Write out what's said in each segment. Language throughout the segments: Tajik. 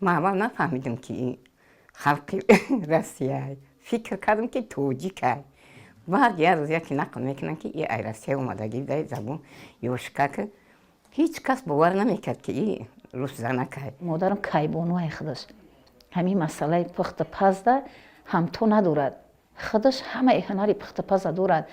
Ман аввал нафаҳмидам, ки ин халқи Россия. Фикр кардам, ки тоҷикай. Баъд як рӯз яке нақл мекунанд, ки и ай Россия омадагӣ, дай забон ёшкак. Ҳеҷ кас бовар намекард, ки и русзанакай. Модарам кайбонуай, худаш ҳамин масъалаи пухтупазда ҳамто надорад. Худаш ҳамаи ҳунари пухтупаза дорад.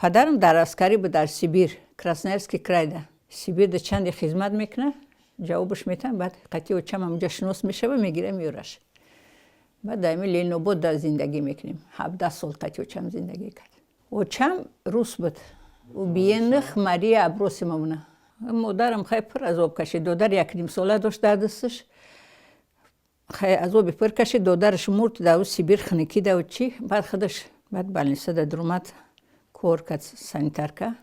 Падарам дар аскарӣ буд, дар Сибир, Красноярский крайда, Сибирда чанде хизмат мекунад, ҷавобаш метаҳам. Баъд қати очам ҳамуҷа шинос мешава, мегира, меёраш. Баъд дар ами Ленинобод да зиндагӣ мекунем. 17 сол қати очам зиндагӣ кард. Очам рус буд, Убиенных Мария Абросимовна. Модарам хай пур азоб кашид. Додар 1,5 сола дошт дар дасташ, хай азоби пур кашид. Додараш мурд дар Сибир, хунукӣ да чӣ. Баъд худаш баъд больницада даромад, кор кард, санитарка.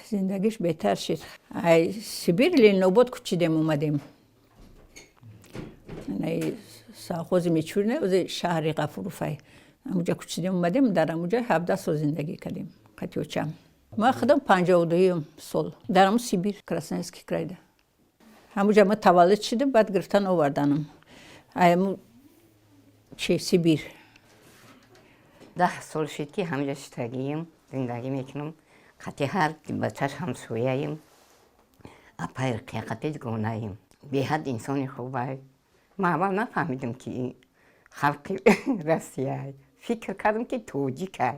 Зиндагиш беҳтар шид. Ай Сибир Ленинобод кӯчидем, омадем совхози Мичурино, ози шаҳри Ғафуруфай. Амуҷа кӯчидем, омадем, дар амуҷа 17 сол зиндагӣ кардем қати очам. Ман худам 52-юм сол дар аму Сибир, Красноярский крайда, ҳамуҷа ма таваллуд шидам. Баъд гирифтан оварданам айму чи Сибир. 10 сол шид, ки ҳамҷа шитагием, зиндагӣ мекунам. Қати ҳар бачаш ҳамсояем, апаи Руқия дугонаем. Беҳад инсони хубай. Ман аввал нафаҳмидам, ки ин халқи Россия. Фикр кардам, ки тоҷикай.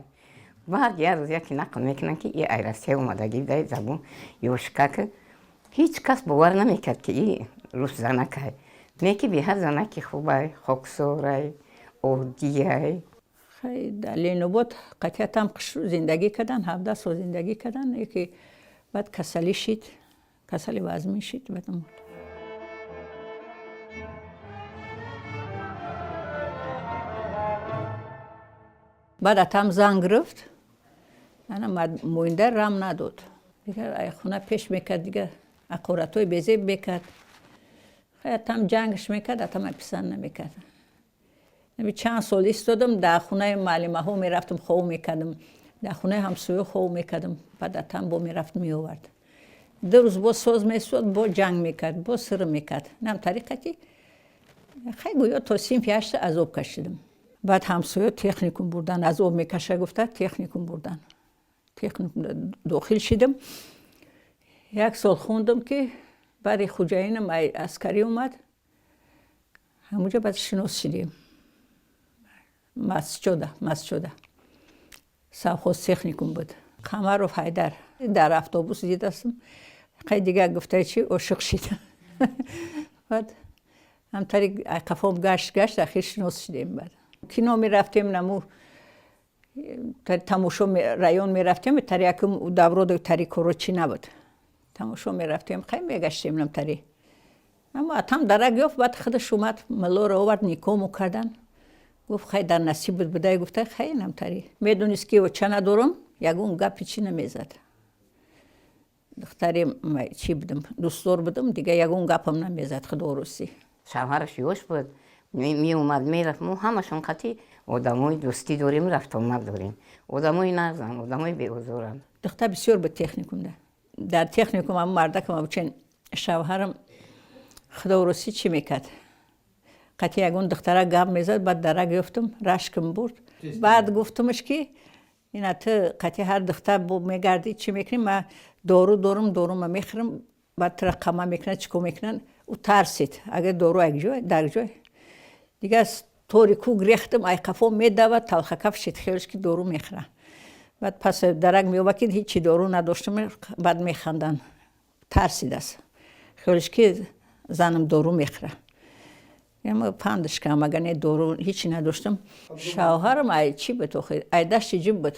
Баъд як рӯз яке нақл мекунанд, ки и ай Россия омадагӣ, дай забон ёшкак. Ҳеҷ кас бовар намекард, ки и русзанакай. Не ки беҳад занаки хубай, хоксорай, оддияй. Дар Ленинобод қатъиятам зиндагӣ кардан, 17 сол зиндагӣ кардан. Яке баъд касалӣ шид, касали вазмин шид, баъд мурд. Баъд атам зан гирифт. Ана муинда рам надод, дигар ай хона пеш мекард, дигар ҳақоратҳои безеб мекард. Хай, атам ҷангш мекард, атам писанд намекард. Чанд сол истодам, дар хонаи муаллимаҳо мерафтам, хов мекардам, дар хонаи ҳамсоё хов мекардам. Баъд атам бо мерафт, меовард. 2 рӯз бо соз месуд, бо ҷанг мекард, бо сир мекард. Нам тариқати хай гӯё то синфи ҳашта азоб кашидам. Баъд ҳамсоё техникум бурдан, азоб мекаша гуфта, техникум бурдан. Техникум дохил шидам, як сол хондам, ки баъди хуҷаинам аскарӣ омад, ҳамуҷа баъд шинос шидем. Масчода совхоз техникум буд. Қамаров Ҳайдар дар автобус дидастам. Хай, дигар гуфта чи ошиқ шид. Баъд ҳамтари қафом гашт гашт, ахир шинос шидем. Баъд кино мерафтем, наму тамошо, район мерафтем. Тари якум даврода тари коро чӣ набуд, тамошо мерафтем, хай мегаштем намтари. Аммо атам дарак ёфт, баъд худаш омад, муллоро овард, никоҳму кардан. Гуфт, хай, дар насиб буд будай, гуфта, хай, намтари. Медонист, ки оча надорам, ягон гапи чӣ намезад. Духтари чӣ будам, дӯстдор будам, дигар ягон гапам намезад, худорӯсӣ. Шавҳараш ёш буд, меомад, мерафт. Мо ҳамашон қатъи одамои дӯстӣ дорем, рафтомад дорем, одамои нағзанд, одамои беозоранд. Духтар бисёр буд техникумда. Дар техникум ам мардакам, абчен шавҳарам, худорӯсӣ, чӣ мекард, қатъи ягон духтара гап мезад. Баъд дарак ёфтам, рашкам бурд. Баъд гуфтамаш, ки ина ту қатъи ҳар духтар мегардӣ, чӣ мекунӣ? Ма дору дорум, дорума мехӯрам, баъд тура қама мекунад, чӣ кор мекунанд? Ӯ тарсид, агар дору якҷой дар ҷой дигар тори ку гирехтам, айқафо медавад, талхакаф шид, хелш ки дору мехӯра. Баъд пас дарак меёбад, ки ҳичи дору надоштам. Баъд механданд. Тарсидааст, хелш ки занам дору мехӯра. Пандаш кам, агар не, дору ҳичи надоштам. Шавҳарам ай чӣ буд охир, ай дашти ҷиб буд.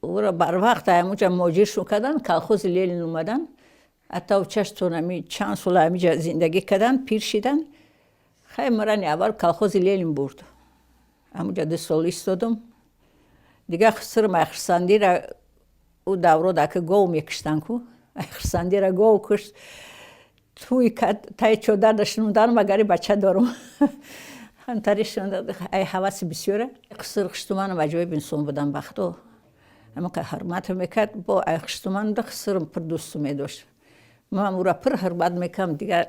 Ӯро барвақт аймуҷа моҷиршон кардан, колхози Ленин омадан. Ҳатто чаштон ами чанд сол амиҷа зиндагӣ кардан, пир шидан. Хай, марани аввал колхози Ленин бурд, амуҷа 2 сол истодам. Дигар хусурам ай хурсандира, ӯ даврода ки гов мекуштанд ку, ай хурсандира гов кушт, туй тай чодарда шунуданам, агари бача дорум, ҳамтари ай ҳаваси бисёра. Қисир хуштуманам аҷоиб инсон будам, бахто ҳамақа ҳурмат мекард. Бо ай хуштуманда хусирам пур дӯсту медошт, ман ӯра пур ҳурмат мекардам. Дигар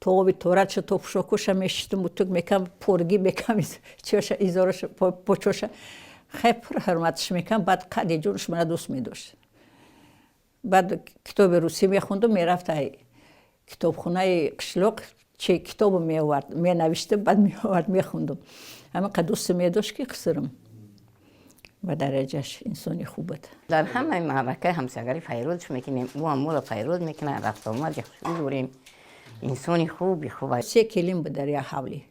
тоби торатша, то пӯшокуша мешиштум, утук мекардам, поргӣ мекардам, чиоша, изораша, почоша, хай, пур ҳурматаш мекардам. Баъд қади ҷонаш мана дӯст медошт. Баъд китоби русӣ мехондум, мерафт ай китобхонаи қишлоқ, чи китобо меовард, менавиштам, баъд меовард, мехондум. Ҳамақа дӯст медошт, ки қисирам ба дараҷаш инсони хуб буд. Дар ҳамаи маъракаи ҳамсагарӣ пайродш мекунем, ӯ ҳам моро пайрод мекунад, рафтомади хушрӯ дорем. Инсони хуби хуб. Се келин буд дар як ҳавлӣ.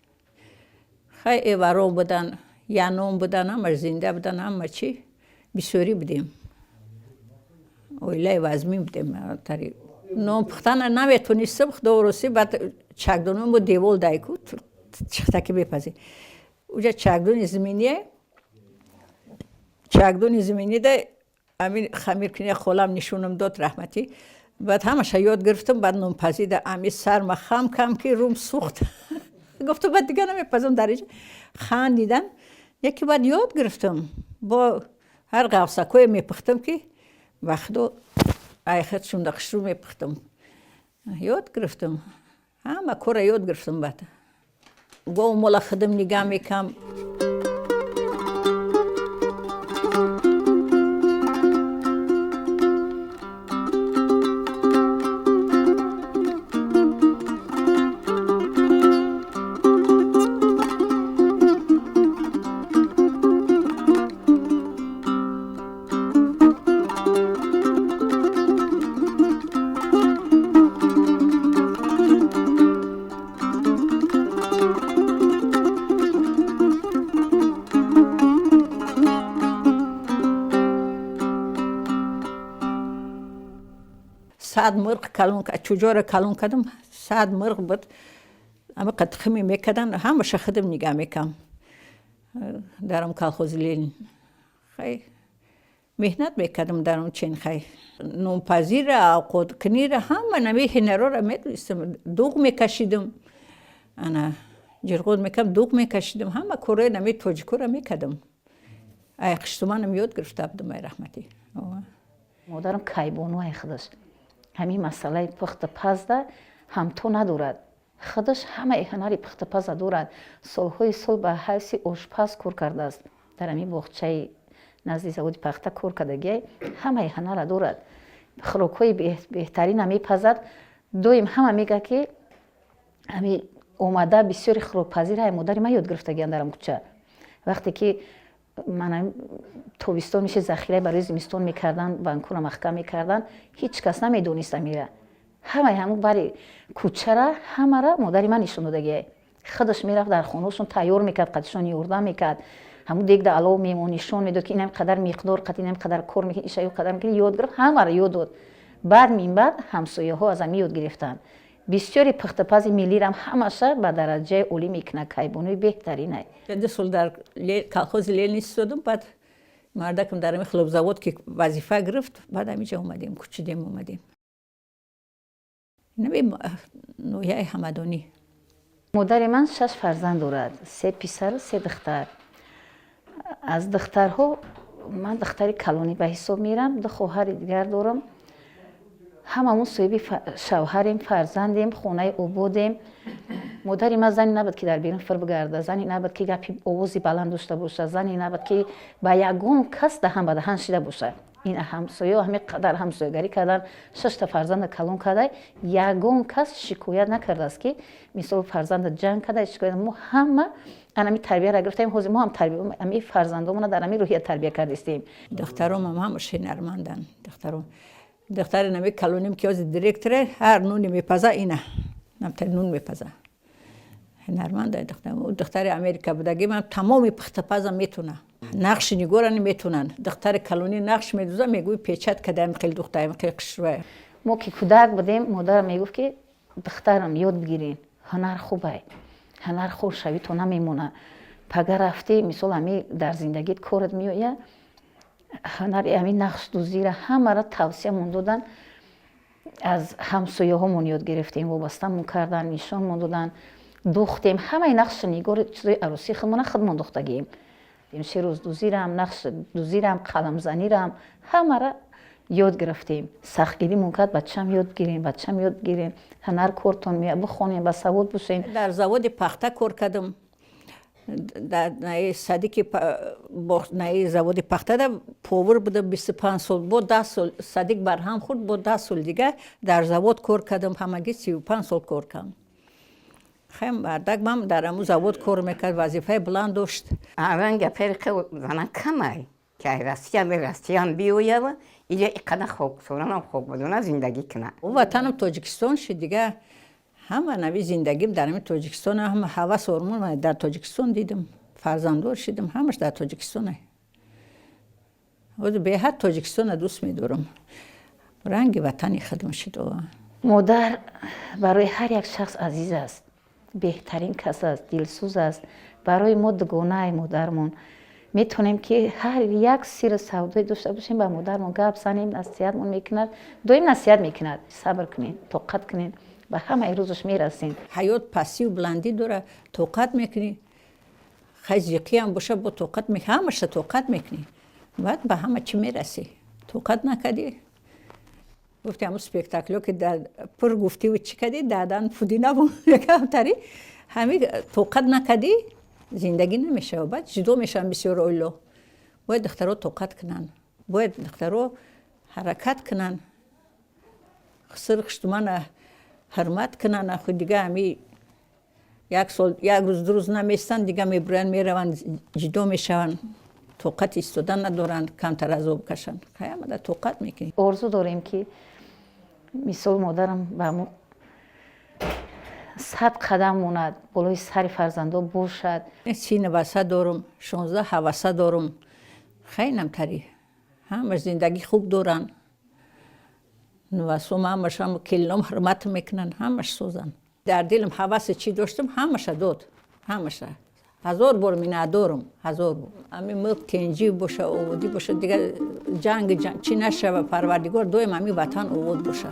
Хай, эварон будан, янон будан, ҳама зинда будан, ҳама чӣ бисёрӣ будем, оилаи вазмин будем. Нон пухтана наметонистам, худорӯсӣ. Баъд чакдонамбо девол дайку чихтаки мепазӣ. Уҷа чакдони зиминие, чакдони зиминида амин хамиркуния холам нишонам дод, раҳматӣ. Баъд ҳамаша ёд гирифтам. Баъд нонпазида ами сарма хам кам, ки рум сӯхт. Гуфтам, баъд дигар намепазам. Дар иҷа хандидан. Яке баъд ёд гирифтам, бо ҳар ғафсакое мепухтам, ки ба худо айхат шунда хушрӯ мепухтам. Ёд гирифтам, ҳама кора ёд гирифтам. Баъд гов мола худам нигаҳ мекам. 100 мурғ калон, чуҷора калон кардам, 100 мурғ буд. Ҳамақа тухми мекардан, ҳамаша худам нигаҳ мекардам дарам колхози Ленин. Хай, Меҳнат мекардам дар он ченхай, нонпазира, авқоткунира, ҳама нами ҳунарора медонистам. Дуғ мекашидам, ана ҷирғот мекардам, дуғ мекашидам, ҳама корҳои нами тоҷикора мекардам. Ай қиштуманам ёд гирифта будам, ай раҳматӣ. Модарам кайбонуай худаш ҳамин масъалаи пухту пазда ҳамто надорад. Худаш ҳамаи ҳунари пухтупаза дорад. Солҳои сол ба ҳайси ошпаз кор кардааст. Дар ҳамин боғчаи назди заводи пахта кор кардагиай, ҳамаи ҳунара дорад. Хӯрокҳои беҳтарина мепазад. Доим ҳама мегӯяд, ки ҳами омада бисёри хӯрокпазира ай модари ман ёд гирифтагиан. Дар кӯча вақте ки мана тобистон меши, захира барои зимистон мекардан, банкура маҳкам мекардан, ҳеҷ кас намедонист амира. Ҳамаи ҳамун бари кӯчара ҳамара модари ман нишон додагиай. Худаш мерафт, дар хонаошон тайёр мекард, қадишон ёрдам мекард. Ҳамун дегда алов мемон, нишон медод, ки инам қадар миқдор, қад инам қадар кор мекунӣ, иша қадар мекунӣ. Ёд гирифт, ҳамаро ёд дод. Баъд минбаъд ҳамсояҳо аз ҳамин ёд гирифтанд. Бисёри пухтупази миллирам ҳамаша ба дараҷаи олӣ мекунад, кайбонуи беҳтаринай. 2 сол дар колхози Ленин истодум. Баъд мардакам дар ами хлебзавод ки вазифа гирифт, баъд ҳамиҷа омадем, кӯчидем, омадем наби ноҳияи Ҳамадонӣ. Модари ман шаш фарзанд дорад: се писару се духтар. Аз духтарҳо ман духтари калонӣ ба ҳисоб мерам, ду хоҳари дигар дорам. Ҳамамон соҳиби шавҳарем, фарзандем, хонаи ободем. Модари ман зане набуд, ки дар берун фир бигарда, зане набуд, ки гапи овози баланд дошта бошад, зане набуд, ки ба ягон кас даҳан ба даҳан шида бошад. Ин ҳамсоя ҳамин қадар ҳамсоягарӣ кардан, шашта фарзанда калон карда, ягон кас шикоят накардааст, ки мисол фарзанда ҷанг карда, шикоят. Мо ҳама анами тарбияра гирифтаем. Ҳозир мо ҳам ами фарзандомона дар ами рӯҳия тарбия кардистем. Духтаромам ҳамаш ҳунарманданд. Духтаром, духтари нами калоним, ки ҳозир директоре, ҳар нуне мепаза, ина намтари нун мепаза, ҳунарманда. Духтари Америка будагӣ ман тамоми пухтапаза метуна, нақши нигорани метунанд. Духтари калонӣ нақш медуза, мегӯи печать кадаем, хеле духтаем, хеле хушрӯя. Мо ки кӯдак будем, модарам мегуфт, ки духтарам, ёд бигирен, ҳунар хубай, ҳунар хуршавӣ то намемона. Пага рафтӣ, мисол, ҳами дар зиндагит корат меояд. Ҳунари ҳамин нақшдӯзира ҳамаро тавсиямон додан. Аз ҳамсояҳомон ёд гирифтем, вобастамон кардан, нишонмон додан, духтем ҳамаи нақшу нигори чизои арӯсии худмона худмон духтагием. Шерӯздӯзирам, нақшдӯзирам, қаламзанирам ҳамаро ёд гирифтем. Сахтгиримон кард: бачам, ёд гирем, бачам, ёд гирем, ҳунар кортон меояд, бихонем, ба савод бошем. Дар заводи пахта кор кардам, дар садики наи заводи пахтада повар будам 25 сол. Бо 10 сол садик барҳам хӯрд, бо 10 сол дига дар завод кор кардам. Ҳамагӣ 35 сол кор кардам. Хай, мардак ман дар ҳамун завод кор мекард, вазифаи баланд дошт. Ранга ферқи зана камай, ки ай Россия бе Россиян биёява, иҷа иқада хоксоранам хок будуна зиндагӣ кунад. Ватанам Тоҷикистон шид. Дига ҳама нави зиндагим дар ҳамин Тоҷикистон, ҳама ҳавас ормон дар Тоҷикистон дидам, фарзанддор шидам, ҳамаш дар Тоҷикистон. Ҳозир беҳад Тоҷикистона дӯст медорам, ранги ватани худм шид. Модар барои ҳар як шахс азиз аст, беҳтарин кас аст, дилсӯз аст. Барои мо дугонаи модармон. Метавонем, ки ҳар як сиру савдое дошта бошем, ба модармон гап занем, насиҳатмон мекунад, доим насиҳат мекунад: сабр кунед, тоқат кунед, ба ҳамаи рӯзаш мерасем. Ҳаёт пастию баландӣ дора, тоқат мекунӣ. Хай, зиқиам боша, бо тоқат, ҳамаша тоқат мекунӣ, баъд ба ҳама чӣ мерасӣ. Тоқат накардӣ, гуфти ҳамун спектаклё ки пур гуфтиву чӣ кардӣ, дадан пудӣ набуд якамтари. Ҳами тоқат накардӣ, зиндагӣ намешава, баъд ҷудо мешаванд бисёр оило. Бояд духтаро тоқат кунанд, бояд духтаро ҳаракат кунанд, сир хуштумана ҳурмат кунанд. Аху дига ҳами як сол, як рӯз, 2 рӯз наместанд, дига мебуранд, мераванд, ҷудо мешаванд, тоқат истодан надоранд, камтар азоб кашанд. Ҳамада тоқат мекунӣ. Орзу дорем, ки мисол модарам ба ҳамун 100 қадам монад, болои сари фарзандо бошад. 30 наваса дорум, 16 ҳаваса дорум. Хайнамтари ҳамаш зиндагӣ хуб доранд. Навасом ҳамаш, ҳам келином ҳурмат мекунанд, ҳамаш созанд. Дар дилам ҳавасе чӣ доштам, ҳамаша дод, ҳамаша. Ҳазор бор миннатдорум, ҳазор бор. Ҳами мулк тинҷӣ боша, ободӣ боша, дигар ҷанг чӣ нашава. Парвардигор, доим ҳами ватан обод боша.